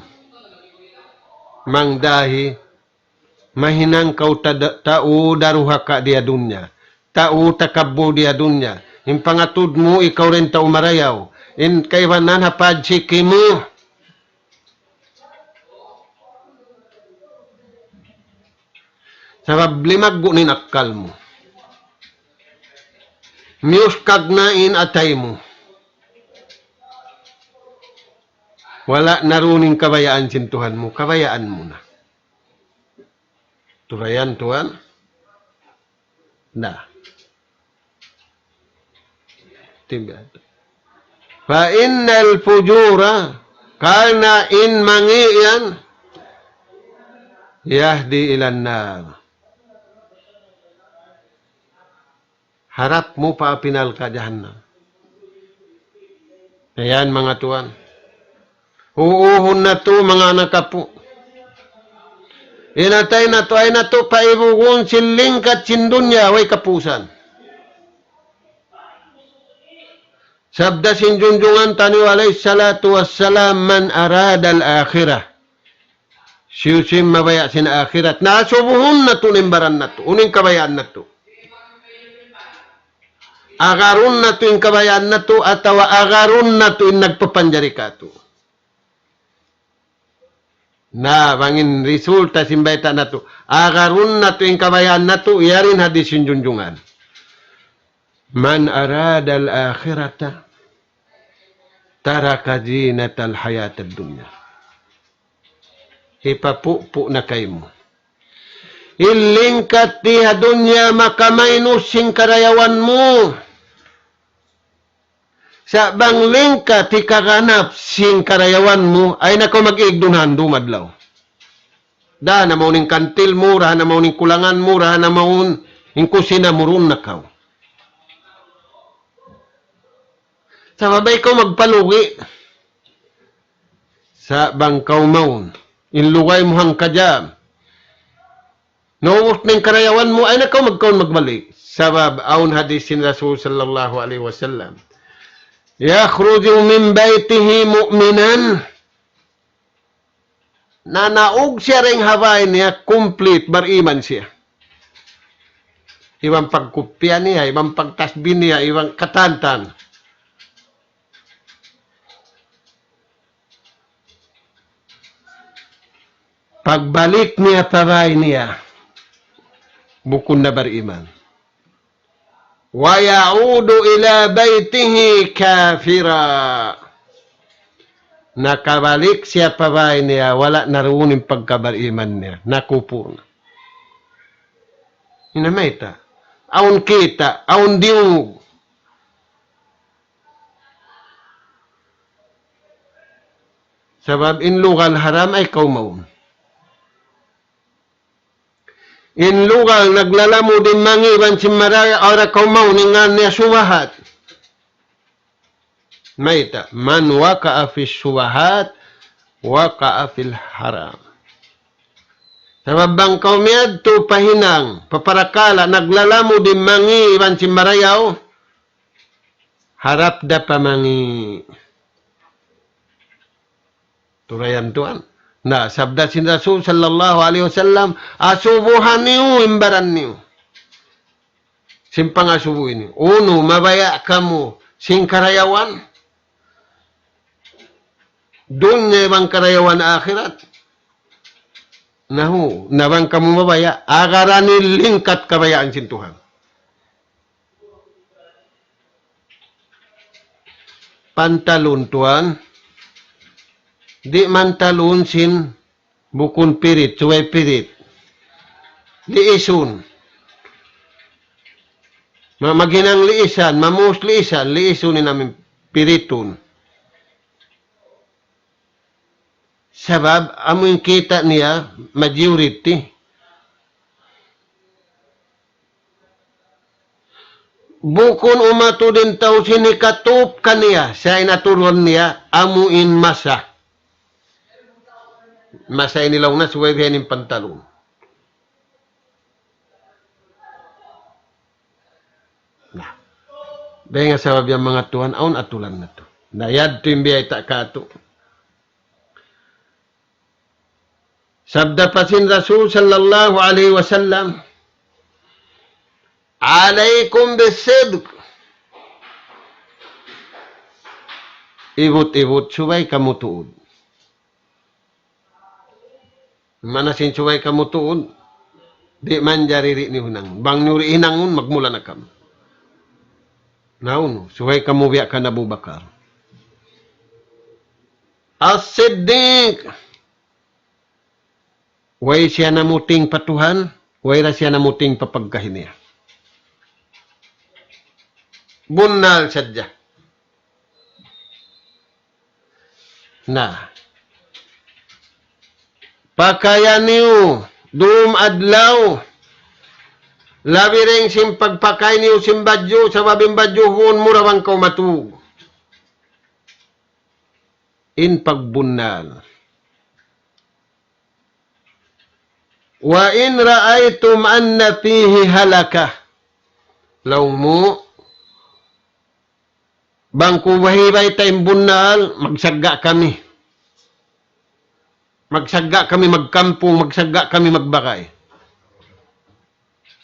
mangdahi, mahinang kaw ta-, tau daruhaka di ha dunya. Tau takabbur di ha dunya. In pangatud mu, ikaw da in tau marayaw. In kaibanan ha pajsiki mu. Sabab limaggu' na in akkal mu. Miyuskag na in atay mu. Wala' na duun in kabayaan sin Tuhan mu. Kabayaan mu na. Turayan Tuhan. Na. Timbihan. فإن الفجور, karna' in mangi' yan, يهدي إلى النار. Harap mu pa api narka' jahannam. Ayan, manga tuwan. Huuhun natu', manga anak apu'. In atay natu', ayaw natu' paibugun sin lingkat sin dunya, way kapusan. Sabda sin junjungan taniyu alayhi salatu wassalam, من أراد الآخرة. Hisiyu-siyu in mabaya' sin akhirat. Na asubuhun natu' in baran natu'. Unu in kabayaan natu'. Agarun natu' in kabayaan natu', atawa agarun natu' in nagpapanjari kātu'. Na, bang in resulta sin bayta' natu'. Agarun natu' in kabayaan natu', yari in hadis sin junjungan. من أراد الآخرة ترك زينة الحياة الدنيا. Hipapupu' na kaymu. In lingkat di ha dunya makamainus sin karayawan mu. Sa' bang lingkat hikaganap sin karayawan mu, ayaw na kaw mag-igdun handu madlaw. Dahan na mawn in kantil mu, dahan na mawn in kulangan mu, dahan na mawn in kusina mu, duun na kaw. Sabab ayaw kaw magpalugi. Sa' bang kaw mawn, in lugay mu hangka jam. Naubus na in karayawan mu, ayaw na kaw magkaun magbalik. Sabab awn hadith sin Rasul sallallahu alayhi wasallam. يخرج من بيته مؤمنا. Nanaug siya dayn ha bāy niya, complete, bariman siya. Iban pagkupiya niya, iban pagtasbih niya, iban katantan. Pagbalik niya pa bāy niya, bukun na bariman. ويعود إلى بيته كافرا. Nakabalik siya pa bāy niya, wala' na duun in pagkabariman niya. Nakupur na. Ina mayta'. Awn kita', awn diyungug. Sabab in lugal haram ayaw kaw mawn. In lugal naglalamud in mangi' iban sin marayaw, ayaw kaw mawn, in ngān niya subahat. Mayta', من وقع في الشبهات وقع في الحرام. Sabab bang kaw miyadtu pa hinang, pa parakala', naglalamud in mangi' iban sin marayaw, harap da pa mangi'. Turayan tuwan. Na, sabda sin Rasul sallallahu alayhi wasallam, asubuhan niyu in baran niyu. Sin pangasubu ini. Unu, mabaya' kamu sin karayawan dunya iban karayawan akhirat. Nahu, na bang kamu mabaya', agaran in lingkat kabayaan sin Tuhan. Pantalun tuwan, di' mantalun sin bukun pirit, subay pirit. Liisun. Ma-, maghinang liisan, mamuus liisan, liisun in amin piritun. Sabab amu in kita' niya majority. Bukun umatud in tau sin hikatup kaniya, siya in aturan niya, amu in masa. Masa ini laung na subay bihan in pantalun. Na. Dayn ha sabab yan manga tuwan, awn atulan natu'. Na yadtu in biyayta' katu'. Sabda pa sin Rasul sallallahu alayhi wasallam, عليكم بالصدق. Ibut-ibut subay kamu tuud. Maana sin subay kamu tuud, di' manjari di' niyu hinangun. Bang niyu di' hinangun, magmula na kamu. Naunu, subay kamu biya' kan Abu Bakar. As-Siddiq. Way siya namuting pa Tuhan, way da siya namuting pa pagkahi niya. Bunnal sadja. Na. Pakayan niyu, dum adlaw. Labi dayn sin pagpakay niyu sin badju', sabab in badju' huun mura bang kaw matug. In pagbunnal. وإن رأيتم أن فيه هلكة. Laung mu, bang ku hibayta' in bunnal, magsagga' kami. Magsagga' kami magkampung, magsagga' kami magbakay.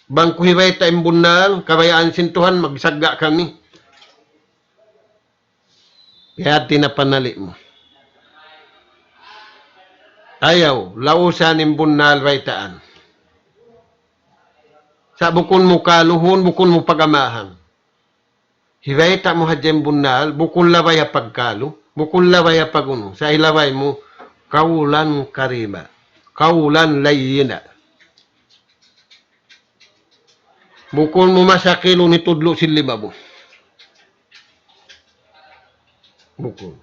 Bang ku hibayta' in bunnal, kabayaan sin Tuhan, magsagga' kami. Kaya tinapanali' mu. Ayaw, lausan in bunnal baytaan. Sa' bukun mu kaluhun, bukun mu pag-amahan. Hibayta' mu hadja in bunnal, bukun labay ha pagkalu, bukun labay ha pag-unu. Sa' hilabay mu, قولا كريما، قولا لينا. Bukun mu masakilun hitudlu' sin lima mu. Bukun.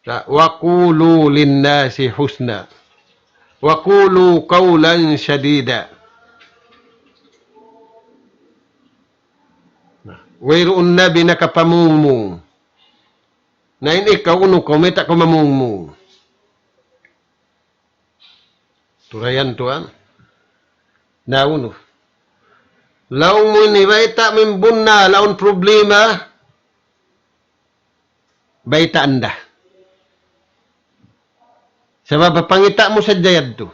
Sa', وقولوا للناس حسنا، وقولوا قولا سديدا. Na, wayruun nabi nakapamung mu. Na in ikaw, unu kaw, mayta' kaw mamungmung? Turayan tuwan. Na unu. Laung mu ini, bayta' mu in bunnal, awn problema. Baytaan da. Sabab pangita' mu sadja yadtu.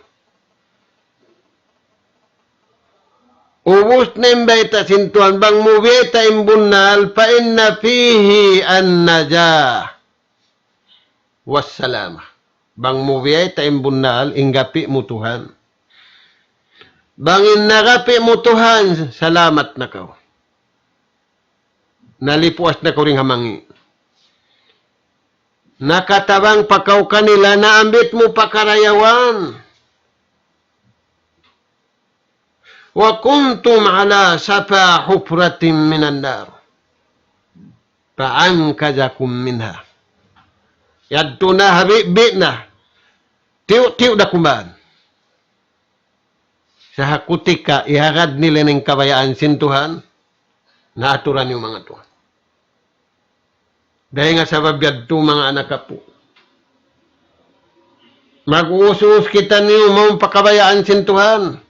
Ubus na in bayta' sin Tuhan, bang mu biyayta' in bunnal, فإن فيه النجاة والسلامة. Bang mu biyayta' in bunnal, in gapi' mu Tuhan. Bang in nagapi' mu Tuhan, salamat na kaw. Nalipuas na kaw dayn ha mangi'. Nakatabang pa kaw kanila, naambit mu pa karayawan. وكنتم على شفا حفرة من النار فأنقذكم منها. Yadtu na ha bibi' na. Tiyu'-tiyu' da kuman. Sa' ha kutika iyagad nila in kabayaan sin Tuhan, naaturan niyu manga tuwan. Dayn ha sabab yadtu manga anak apu'. Mag-uus-uus kitaniyu mawn pa kabayaan sin Tuhan.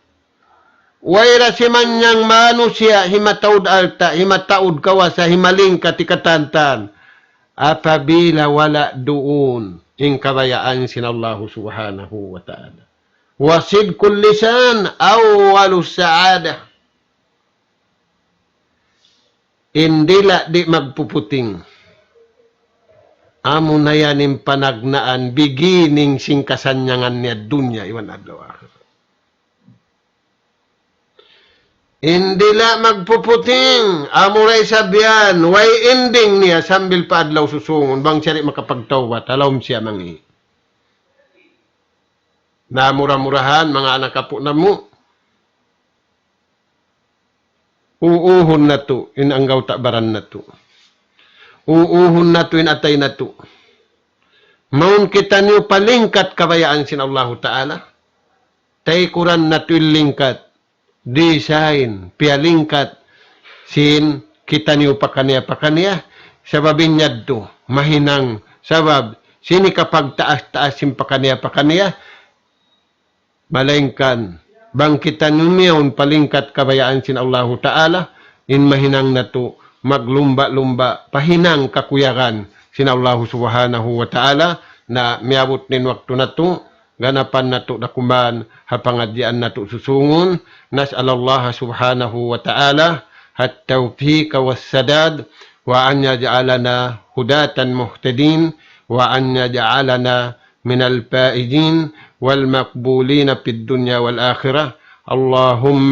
Way da simannyang manusiya' himataud alta', himataud kawasa, himalingkat hikatan-katan. Apabila wala' duun in kabayaan sin Allahu Subhanahu wa Ta'ala. وصدق اللسان أول السعادة. In dila' di' magpuputing. Amuna yan in panagnaan, beginning sin kasannyangan niya dunya iban adlaw akhirat. In dila' magpuputing, amura isab yan, way ending niya sambil pa adlaw susūngun, bang siya di' makapagtawbat, ha lawm siya mangi'. Na mura-murahan, manga anak apu' namu'. Uuhun natu' in anggawta' baran natu'. Uuhun natu' in atay natu'. Mawn kitaniyu pa lingkat kabayaan sin Allahu Ta'ala. Taykuran natu' in lingkat. Design, piyalingkat sin kitaniyu pakaniya-pakaniya. Sabab in yadtu, mahinang sabab sin hikapagtaas-taas sin pakaniya-pakaniya. Malaingkan, bang kitaniyu miyawn pa lingkat kabayaan sin Allahu Ta'ala, in mahinang natu' maglumba'-lumba' pa hinang kakuyagan sin Allahu Subhanahu wa Ta'ala, na miyabut na in waktu natu', ganapan natu' da kuman ha pangadjian natu' susūngun. نسأل الله سبحانه وتعالى التوفيق والسداد، وأن يجعلنا هداة مهتدين، وأن يجعلنا من الفائزين والمقبولين في الدنيا والآخرة. اللهم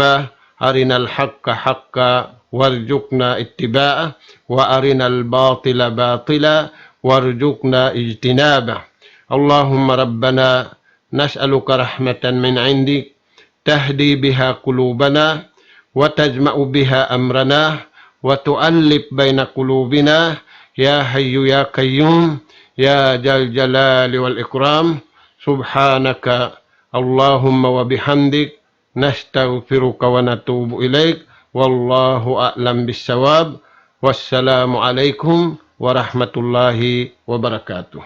أرنا الحق حقا وارزقنا اتباعه، وأرنا الباطل باطلا وارزقنا اجتنابه. اللهم ربنا نسألك رحمة من عندك تهدي بها قلوبنا وتجمع بها أمرنا وتؤلف بين قلوبنا يا حي يا قيوم يا ذا الجلال والإكرام. سبحانك اللهم وبحمدك، نستغفرك ونتوب إليك. والله أعلم بالصواب. والسلام عليكم ورحمة الله وبركاته.